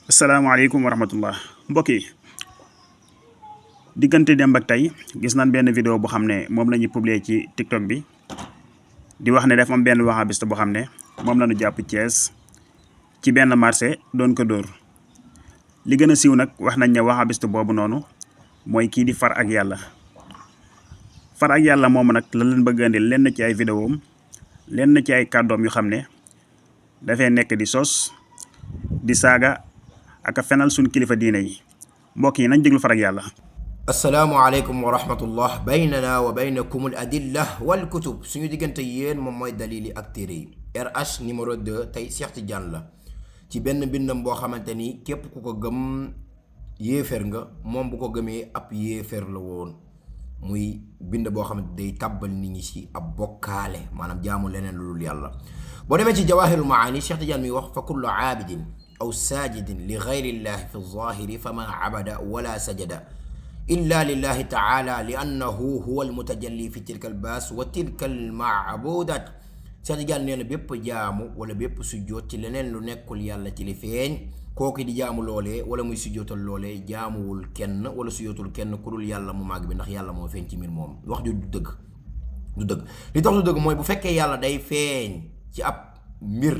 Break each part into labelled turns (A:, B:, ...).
A: asalaamaaleykum wa rahmatullah mbokk yi diggante démb ak tey gis nañ benn vidéo boo xam ne moom la ñuy publier ci TikTok bi di wax ne dafa am benn wahabiste boo xam ne moom la ñu jàpp Thiès ci benn marché doon ko dóor li gën a siiw nag wax nañ ne wahabiste boobu noonu mooy kii di far ak yàlla moomu nag la leen bëgg andi lenn ci ay vidéom lenn ci ay kàddoom yu xam ne dafay nekk di sos di saaga ak fenal suñ kilifa diine yi mbokk yi nañ déglu far ak yàlla.
B: assalaamu aleykum wa rahmatullah baynana wa baynakum al adilla wal kutub suñu diggante yéen moom mooy dalili ak téere yi. RH numéro 2 tey Cheikh Tidiane la ci benn bindam boo xamante ni képp ku ko gëm yéeféer nga, moom bu ko gëmee ab yéeféer la woon. muy bind boo xamante day tàbbal nit ñi ci ab bokkaale, maanaam jaamu leneen lu dul yàlla. boo demee ci jawahirul maani Cheikh Tidiane mi wax fa kullu aabidin aw saajidin li gayri llahi fi zahiri fa ma abada wala sajada illa lillahi taala li annahu huwa almutajalli fi tilka albaas wa tilka almaabudat. Cheikh Tidiane nee na bépp jaamu wala bépp sujjoot ci leneen lu nekkul yàlla ci li feeñ, kooku di jaamu loolee wala muy sujjootal loolee jaamuwul kenn wala sujjootul kenn ku dul yàlla mu màgg bi, ndax yàlla moo feeñ ci mbir moom. wax ju du dëgg li tax du dëgg mooy bu fekkee yàlla day feeñ ci ab mbir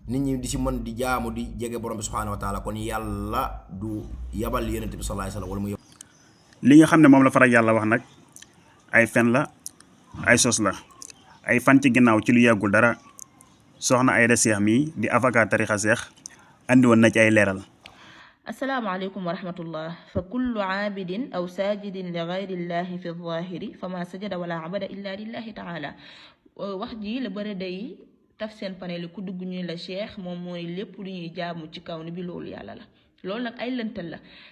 B: nit ñi di si mën di jaamu di jege borom bi subhaanahu wa taala, kon yàlla du yabal yonent bi sallallahu alayhi wa sallam wala mu
A: li nga xam ne moom la far ak yàlla wax nag ay fen la, ay sos la. ay fan ci ginnaaw ci lu yàggul dara soxna Aida Cheikh mi di avocat tarixa Cheikh andi woon na ci ay leeral.
C: asalaamaaleykum wa rahmatullah fa kullu aabidin aw saajidin li gayri llahi fi zahiri fa ma sajada wala abada illa lillahi taala. wax ji la bëri day taf seen panel ku dugg ñu la Cheikh moom mooy lépp lu ñuy jaamu ci kaw ni bi loolu yàlla la. loolu nag ay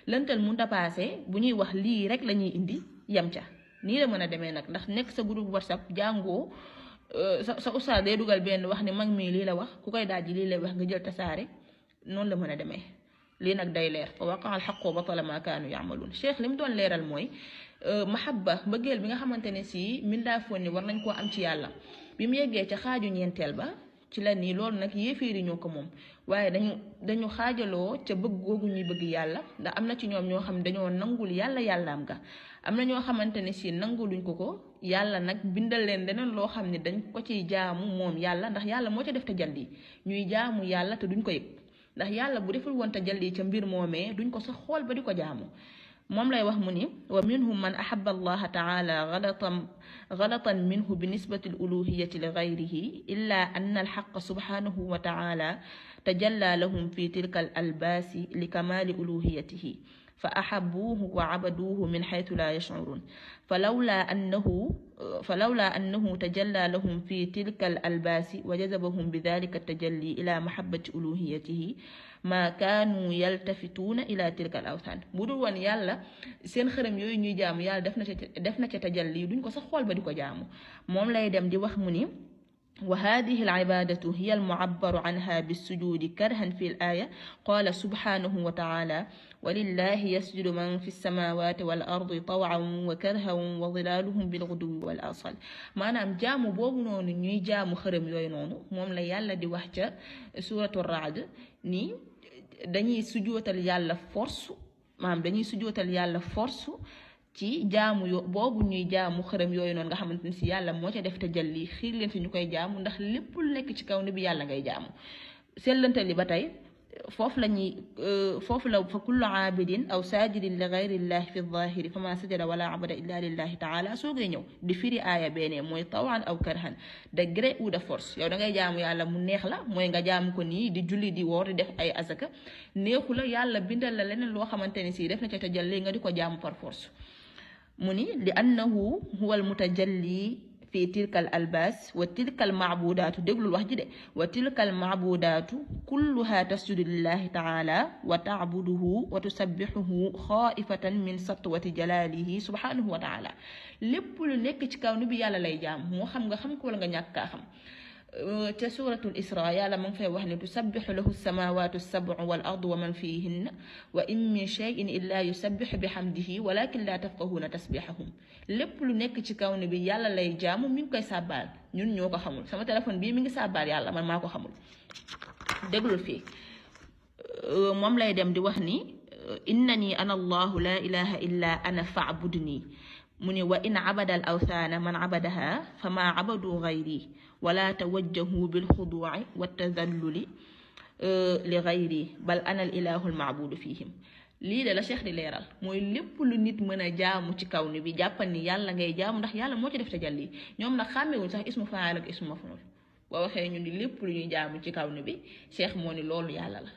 C: lëntal mun a passé bu ñuy wax lii rek la ñuy indi yem ca nii la mën a demee nag, ndax nekk sa groupe WhatsApp jàngoo sa ustaas day dugal benn wax ne mag mii lii la wax, ku koy daaj lii lay wax nga jël tasaare, noonu la mën a demee. lii nag day leer fa waqa'a al-haqqu wa batala ma kaanu ya'maluun. Cheikh li mu doon leeral mooy mahabba mbëggeel bi nga xamante ne si mindaafoon ni war nañ koo am ci yàlla. bi mu yeggee ca xaaju ñeenteel ba ci la nii loolu nag yéeféeri ñoo ko moom, waaye dañu xaajaloo ca bëgg googu ñuy bëgg yàlla, ndax am na ci ñoom ñoo xam ne dañoo nangul yàllaam ga, am na ñoo xamante ne si nanguluñ ko yàlla nag bindal leen leneen loo xam ne dañ ko ciy jaamu moom yàlla, ndax yàlla moo ca def tajalli ñuy jaamu yàlla te duñ ko yëg, ndax yàlla bu deful woon tajalli ca mbir moomee duñ ko sax xool ba di ko jaamu. moom lay wax mu ni wa minhum man ahabba allaha taala galatan minhu bi nisbati al uluhiyati li gayrihi illa anna al xaqa subhanahu wa taala tajalla lahum fi tilka al albaasi li kamali uluhiyatihi fa ahabbuuhu wa abaduuhu min xaytu laa yashcuruun falawlaa annahu tajalla lahum fi tilka al albaasi wa jazabahum bi dalika tajalli ila mahabbati uluhiyatihi maa kaanu yaltafituuna ila tilka al awthaan. bu dul woon yàlla seen xërëm yooyu ñuy jaamu yàlla def na ca tajalli duñ ko sax xool ba di ko jaamu. moom lay dem di wax mu ni wa haadihi al-ibaadatu hiya al-mu'abbaru anha bis-sujuudi karhan fi al-aaya qaala subhaanahu wa ta'aala wa lillahi yasjudu man fi as-samaawaati wal ardi taw'an wa karhan wa zilaaluhum bil-ghuduwwi wal aasaal. maanaam jaamu boobu noonu ñuy jaamu xërëm yooyu noonu moom la yàlla di wax ca suuratu Ra'd ni dañuy sujootal yàlla force, maanaam dañuy sujootal yàlla force ci jaamu boobu ñuy jaamu xërëm yooyu noonu nga xamante ni si yàlla moo ca def tajalli xiir leen si ñu koy jaamu, ndax lépp lu nekk ci kaw ni bi yàlla ngay jaamu. sellantal li ba tey foofu la fa kullu aabidin aw saajidin li gayri llahi fi zahiri fa ma sajada wala abada illa lillahi taala soo ngay ñëw di firi aaya benee mooy tawan aw karhan, de gré ou de force. yow da ngay jaamu yàlla mu neex la, mooy nga jaamu ko nii di julli di woor di def ay azaka, neexu la yàlla bindal la leneen loo xamante ne si def na ca tajalli nga di ko jaamu par force. mu ni li annahu huwa al mutajalli fi tilka al albaas wa tilka al maabudaatu, déglul wax ji de, wa tilka al maabudaatu kulluha tasjudu lillahi taala wa taabuduhu wa tusabbihuhu xaaifatan min satwati jalaalihi subhanahu wa taala. lépp lu nekk ci kaw ni bi yàlla lay jaam, moo xam nga xam ko wala nga ñàkk kaa xam. ca suratul Isra yàlla ma ngi fay wax ne tusabbihu lahu samawatu sab'u wal ardu wa man fihinna wa in min shay'in illa yusabbihu bihamdihi walakin la tafqahuna tasbihahum. lépp lu nekk ci kaw ne bi yàlla lay jaamu mi ngi koy sàbbaal, ñun ñoo ko xamul. sama téléphone bii mi ngi sàbbaal yàlla, man maa ko xamul. déglul fii moom lay dem di wax ni innani ana allahu la ilaha illa ana fa'budni mu ne wa in abada al awthaana man abadaha fa ma abadu gayri wala tawajjahu bil xuduuci wa tadalluli li gayri bal ana al ilahu al maabudu fihim. lii de la cheikh di leeral mooy lépp lu nit mën a jaamu ci kaw ni bi jàppal ni yàlla ngay jaamu ndax yàlla moo ci def tajalli ñoom nag xàmmewuñ sax ismu faa'il ak ismu maf'ul boo waxee ñu ni lépp lu ñuy jaamu ci kaw ni bi cheikh moo ni loolu yàlla la.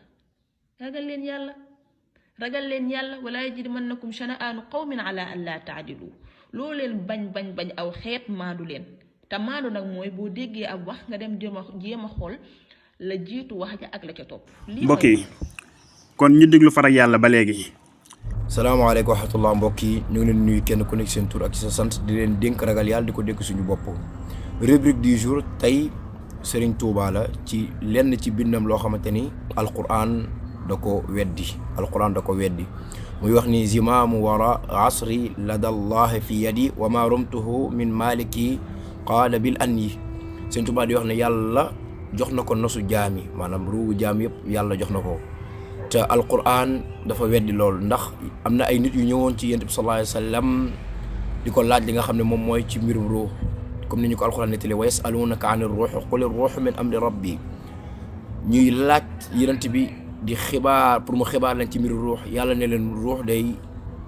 C: ragal leen yàlla wala yajrimannakum shana'aanu qawmin ala an laa ta'dilu loo leen bañ aw xeet maadu leen te maadu nag mooy boo déggee ab wax nga dem jéem a xool la jiitu wax ja ak la ca topp.
A: mbokk yi kon ñu déglu Farak Yàlla ba léegi.
B: salaamaaleykum wa rahmatullah mbokk yi ñu ngi leen nuyu kenn ku nekk seen tur ak sa sant di leen dénk ragal yàlla di ko dénk suñu bopp. rubrique du jour tey Serigne Touba la ci lenn ci bindam loo xamante ni alquran da ko weddi muy wax ni zimaamu wara asri ladallahi fi yadi wa ma rumtuhu min maliki qaala bil an yi Serigne Touba di wax ne yàlla jox na ko nosu jaam yi maanaam ruugu jaam yëpp yàlla jox na ko te alquran dafa weddi loolu ndax am na ay nit yu ñëwoon ci yonent bi sallallahu alayhi wa sallam di ko laaj li nga xam ne moom mooy ci mbirum ruux comme ni ñu ko alquran nettali wa yasalunaka ani ruux quli ruuxu min amri rabbi ñuy laaj yonent bi di xibaar pour mu xibaar leen ci mbirum ruux yàlla ne leen ruux day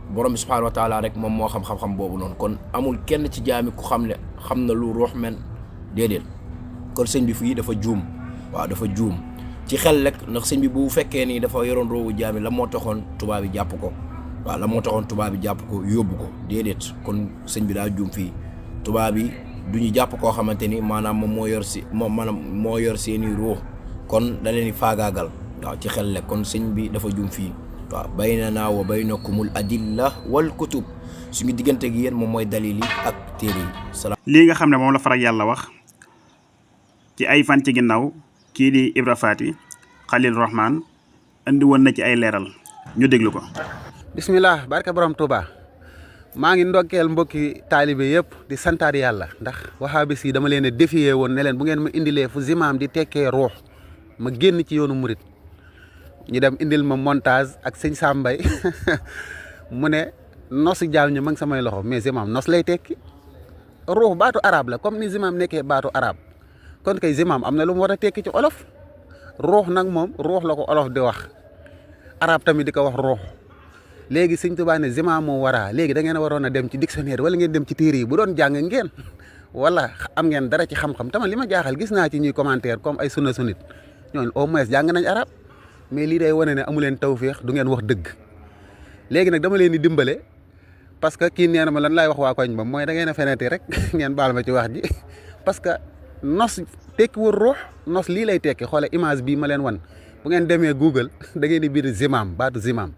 B: borom bi subhanahu wa taala rek moom moo xam-xam boobu noonu kon amul kenn ci jaami ku xam ne xam na lu ruux men déedéet kon sëñ bi fii dafa juum ci xel rek ndax sëñ bi bu fekkee ni dafa yoroon roowu jaami la moo taxoon tubaab bi jàpp ko yóbbu ko déedéet kon sëñ bi daa juum fii tubaab bi du ñu jàpp koo xamante ni maanaam moom moo yor seeni ruux kon da leen di faagaagal waaw ci xel rek kon sëñ bi dafa juum fii waaw baynana wa baynakumul adilla wal kutub suñu diggante gi yéen moom mooy dalil yi ak téere yi.
A: lii nga xam ne moom la Farak Yàlla wax ci ay fan ci ginnaaw kii di Ibra Faty Khalil Rahman andi woon na ci ay leeral ñu déglu ko.
D: bismillah barke borom Touba maa ngi ndokkeel mbokki taalibe yëpp di santaat yàlla ndax wahabis yi dama leen a défier woon ne leen bu ngeen ma indilee fu zimaam di tekkee ruux ma génn ci yoonu murit ñu dem indil ma montage ak sëñ Sambay mu ne nosu jaam ñu ma ngi samay loxo mais zimaam nos lay tekki ruux baatu arab la comme ni zimaam nekkee baatu arab kon kay zimaam am na lu mu war a tekki ci olof ruux nag moom ruux la ko olof di wax arab tamit di ko wax ruux léegi sëñ Tuubaa ne zimaam moo waraa léegi da ngeen a waroon a dem ci dictionnaire wala ngeen dem ci téere yi bu doon jàng ngeen wala am ngeen dara ci xam-xam tamit li ma jaaxal gis naa ci ñuy commentaire comme ay sunna sunnit ñooñu au moins jàng nañ arab mais lii day wane ne amu leen tawféex du ngeen wax dëgg léegi nag dama leen di dimbale parce que kii nee na ma lan laay wax waa koñ ba mooy da ngeen a feneti rek ngeen baal ma ci wax ji parce que nos tekkiwul ruux nos lii lay tekki xoole image bii ma leen wan bu ngeen demee Google da ngeen di biir zimaam baatu zimaam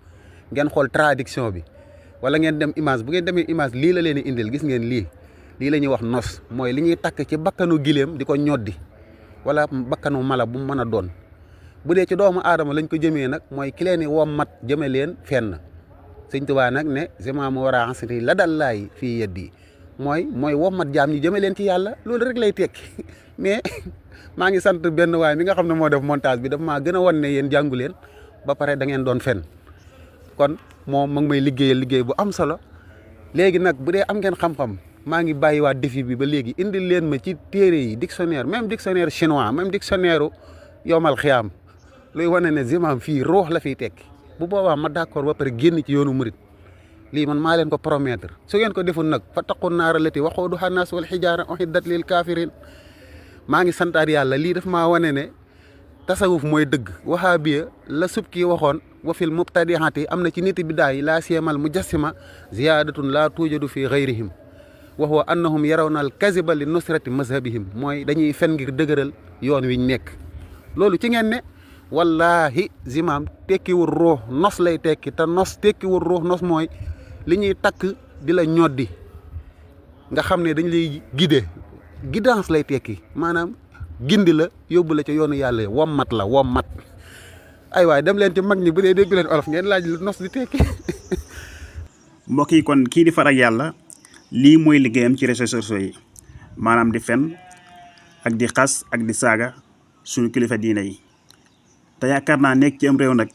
D: ngeen xool traduction bi wala ngeen dem image bu ngeen demee image lii la leen di indil gis ngeen lii la ñuy wax nos mooy li ñuy takk ci bakkanu gileem di ko ñoddi wala bakkanu mala bu mu mën a doon bu dee ci doomu aadama lañ ko jëmee nag mooy ki leen di wommat jëme leen fenn sëñ Tuubaa nag ne zimaam war a ansiti la dal laay fii yeddi mooy wommat jaam ñi jëme leen ci yàlla loolu rek lay tekki mais maa ngi sant benn waay mi nga xam ne moo def montage bi daf maa gën a wan ne yéen jàngu leen ba pare da ngeen doon fen kon moom ma ngi may liggéey bu am solo léegi nag bu dee am ngeen xam-xam maa ngi bàyyiwaat défi bi ba léegi indil leen ma ci téere yi dictionnaire même dictionnaire chinois même dictionnaire yomal xiyaam luy wane ne zimaam fii ruux la fiy tekki bu boobaa ma d'accord ba pare génn ci yoonu murit lii man maa leen ko promettre su ngeen ko deful nag fa taqu naara lati waquuduhaa naas wal hijaara u'iddat lil kaafiriin maa ngi santaat yàlla lii daf maa wane ne tasawuf mooy dëgg wahaabiya la subki waxoon wa fil mubtadi'ati am na ci niti bidaa yi laa siyamal mujassima ziyaadatun laa tuujadu fi ghayrihim wa huwa annahum yarawna al kaziba li nusrati mazhabihim mooy dañuy fen ngir dëgëral yoon wiñ nekk loolu ci ngeen ne wallahi zimaam tekkiwul ruux nos lay tekki te nos tekkiwul ruux nos mooy li ñuy takk di la ñoddi nga xam ne dañ lay guidance lay tekki maanaam gindi la yóbbu la ca yoonu yàlla wommat la wommat ay waay dem leen ci mag ñi bu dee déggu leen olof ngeen laaj lu nos di tekki.
A: mbokk yi kon kii di Farak Yàlla lii mooy liggéeyam ci réseaux sociaux yi maanaam di fen ak di xas ak di saaga suñu kilifa diine yi te yaakaar naa nekk ci am réew nag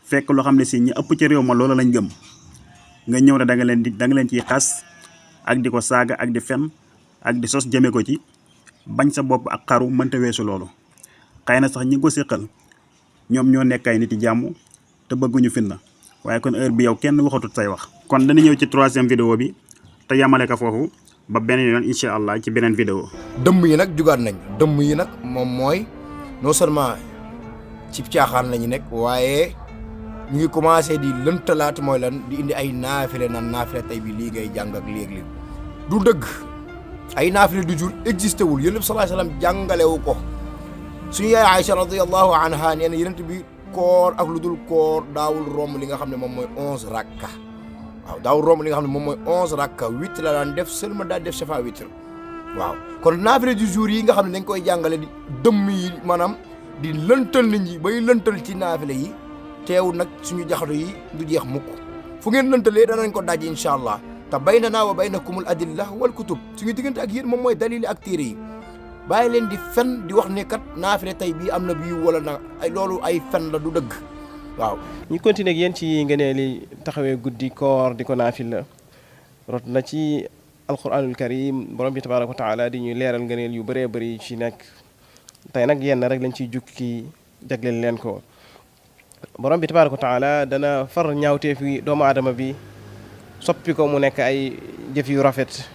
A: fekk loo xam ne si ñi ëpp ci réew ma loola lañ gëm nga ñëw ne da nga leen ciy xas ak di ko saaga ak di fen ak di sos jëme ko ci bañ sa bopp ak xaru mënta weesu loolu. xëy na sax ñi ko séqal ñoom ñoo nekk ay nit yi jàmm te bëgguñu fitna waaye kon heure bi yow kenn waxatut say wax. kon dana ñëw ci 3e vidéo bi te yamale ko foofu ba beneen yoon incha allah ci beneen vidéo.
B: dëmm yi nag jugaat nañ dëmm yi nag moom mooy non seulement ci caaxaan lañu nekk waaye ñu ngi commencé di lëntalaat mooy lan di indi ay naafile nan naafile tey bi lii ngay jàng ak léeg-léeg du dëgg ay naafile du jour existé wul yonent bi sallallahu alayhi wasallam jàngalewu ko suñu yaay Aïcha radiyallahu anha nee na yonent bi koor ak lu dul koor daawul romb li nga xam ne moom mooy 11 rakka waaw daawul romb li nga xam ne moom mooy 11 rakka 8 la daan def seulement daal def safa witr waaw kon naafile du jour yi nga xam ne dañ koy jàngale di dëmm yi maanaam di lëntal nit ñi bay lëntal ci naafile yi teew nag suñu jaxado yi du jeex mukk fu ngeen lëntalee danañ ko daj incha allah te baynanaa wa baynakumul adilla wal kutub suñu diggante ak yéen moom mooy dalili ak téere yi bàyyi leen di fen di wax ne kat naafile tey bii am na bii wala na ay loolu ay fen la du dëgg waaw.
E: ñu continuer ak yéen ci ngëneel li taxawee guddi koor di ko naafil la rot na ci alquranul karim borom bi tabaraka wa taala di ñuy leeral ngëneel yu bëree bëri ci nekk tey nag yenn rek lañ ciy jukki jagleel leen ko. borom bi tabaraka wa taala dana far ñaawteef yi doomu aadama bi soppi ko mu nekk ay jëf yu rafet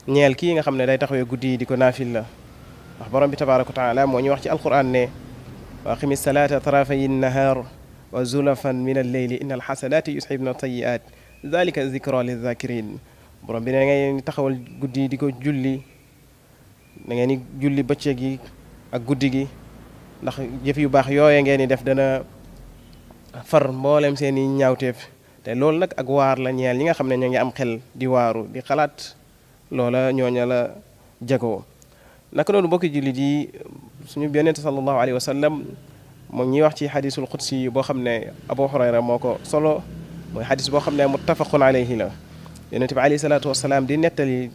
E: ñeel kii nga xam ne day taxawee guddi yi di ko naafil la ndax borom bi tabaraka wa taala moo ñu wax ci alquran ne wa aqimi salata tarafayi nahar wa zulafan min alleyli inna alxasanati yusxibna sayiat dalika zikra lizakirin borom bi ne ngay taxawal guddi yi di ko julli da ngeen di julli bëccëg gi ak guddi gi ndax jëf yu baax yooye ngeen di def dana far mboolem seen i ñaawteef te loolu nag ak waar la ñeel ñi nga xam ne ñoo ngi am xel di waaru di xalaat loola ñooña la jagoo naka noonu bokki jullit yi suñu yonent sallallahu alayhi wa sallam moom ñuy wax ci xadisul qudsi boo xam ne Abu Hurayra moo ko solo mooy xadis boo xam ne muttafaqun alayhi la yonent bi alayhi salaatu wasalaam di nettali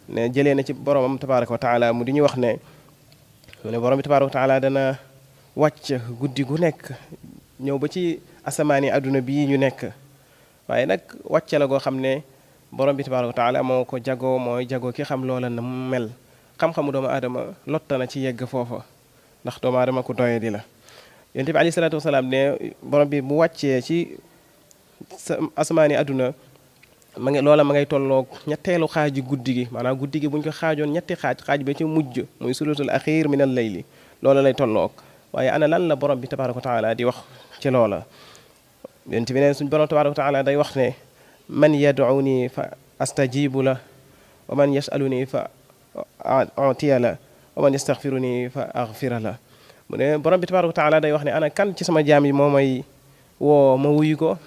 E: ne jëlee na ci boromam tabaraka wa taala mu di ñu wax ne mu ne borom bi tabaraka wa taala dana wàcc guddi gu nekk ñëw ba ci asamaani adduna bii ñu nekk waaye nag wàcce la goo xam ne borom bi tabaraka wa taala moo ko jagoo mooy jagoo ki xam loola na mu mel xam-xamu doomu aadama lotta na ci yegg foofa ndax doomu aadama ku doye di la yonent bi alayhi salaatu wasalaam ne borom bi mu wàccee ci asamaani adduna ma ngay tolloog ñetteelu xaaji guddi gi maanaam guddi gi buñ ko xaajoon ñetti xaaj ba ci mujj muy sulutul axir min al layli loola lay tolloog waaye ana lan la borom bi tabaraka wa taala di wax ci loola yonent bi ne suñ borom tabaraka wa taala day wax ne man yad'uni fa astajibu la wa man yasaluni fa utiya la wa man yastaghfiruni fa aghfira la mu ne borom bi tabaraka wa taala day wax ne ana kan ci sama jaam yi moo may woo ma wuyu ko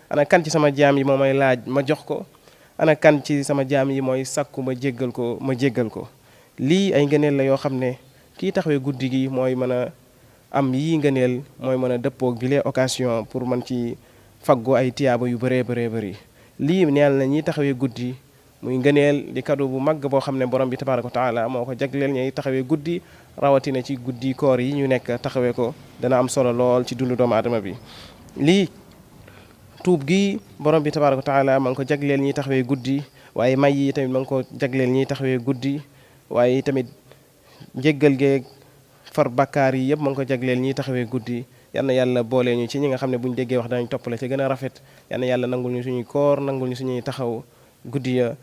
E: ana kan ci sama jaam yi moo may laaj ma jox ko ana kan ci sama jaam yi mooy sakku ma jéggal ko lii ay ngëneel la yoo xam ne kii taxawee guddi gi mooy mën a am yii ngëneel mooy mën a dëppoog bi les occasion pour mën ci faggu ay tiyaaba yu bëree bëri lii neel na ñiy taxawee guddi muy ngëneel di kado bu mag boo xam ne borom bi tabaraka wa taala moo ko jagleel ñuy taxawee guddi rawatina ci guddi koor yi ñu nekk taxawee ko dana am solo lool ci dundu doomu aadama bi lii tuub gi borom bi tabaraka wa taala ma ngi ko jagleel ñiy taxawee guddi waaye may yi tamit ma ngi ko jagleel ñiy taxawee guddi waaye tamit njéggal geeg far bakkaar yi yëpp ma ngi ko jagleel ñiy taxawee guddi yal na yàlla boole ñu ci ñi nga xam ne buñ déggee wax danañ toppale ci gën a rafet yal na yàlla nangul ñu suñuy koor nangul ñu suñuy taxaw guddi ya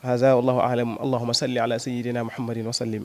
E: haza wallahu a'lam allahumma salli ala sayyidina muhammadin wa sallim